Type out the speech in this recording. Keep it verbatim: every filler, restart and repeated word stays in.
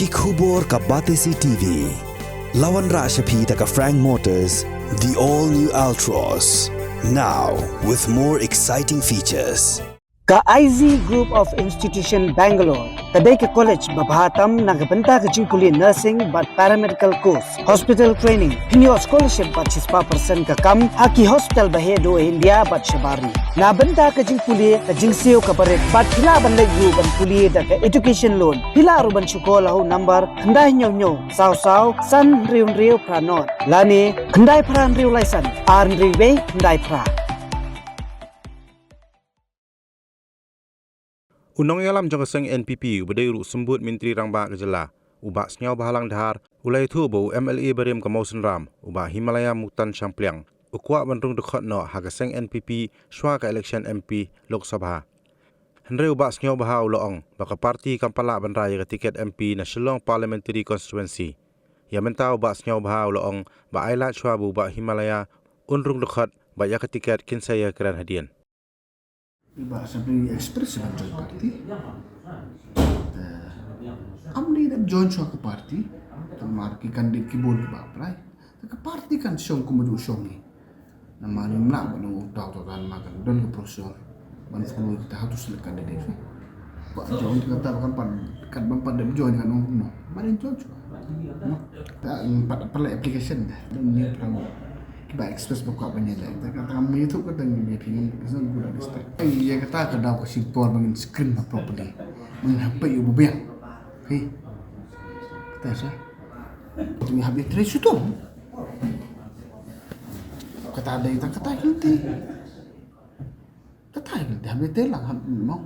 Ki khubor ka Batesi T V. La wanrah sha phi da ka Frank Motors, the all new Altroz. Now with more exciting features. Ka I Z Group of Institution Bangalore ka dei ka college ba bha tam na ka bynta ka jingpule nursing bad paramedical course, hospital training, hynñiew scholarship bad shispah percent ka kam ha ki hospital ba heh duh India bad shabar ri. Na bynta ka jingpule ka jingsiew ka barit bad phi lah ban leit ruh ban pule da ka education loan. Phi lah ruh ban shu call ha u number khyndai hynñiew hynñiew saw saw san hynriew hynriew phra nod lane khyndai phra hynriew lai san ar hynriew wei khyndai phra. U nongïalam jong ka seng N P P uba dei ruh u symbud myntri rangbah ka jylla, u Bah Sniawbhalang Dhar, u la ïathuh ba u M L A barim ka Mawsynram, u Bah Himalaya Muktan Shangpliang, u kwah ban rung dkhot noh ha ka seng N P P shuwa ka election M P Lok Sabha. Hynrei u Bah Sniawbha u la ong ba ka party kam pat lah ban rai ïa ka tiket M P na Shillong Parliamentary Constituency. Ïa mynta u Bah Sniawbha u la ong ba ai lad shuwa ba u Bah Himalaya un rung dkhot bad ïa ka tiket kin sa ïakren hadien. Iba sa bring express ban join party. Eh, am ni da join shuwa ka party. Tamar ki candidate ki bun kiba apply. Te ka party kan shong kumba ju shong ngi. Namar ngim lah ban ong tau tau tan ma kan don ka procedure ban follow kita how to select candidate. Ba join kata ba kan pan, kan ban pan da join kan ong no. Ba join shuwa. No. Ta pat pat application da. Don ni pram. Kiba express ba kwah ban ïaleh. Ta kata kam ïathuh kata ngi ïa phi ngam ka san ku da district. Ai, ïa kata ka daw ka shipor ba ngin screen ba properly. Ba ngin hap ïa u ba biang. Hei. Kata sa. Ngi hap ïa trei shuh tu. Kata dei ta kata guilty. Kata guilty hap ïa trei lang hap no.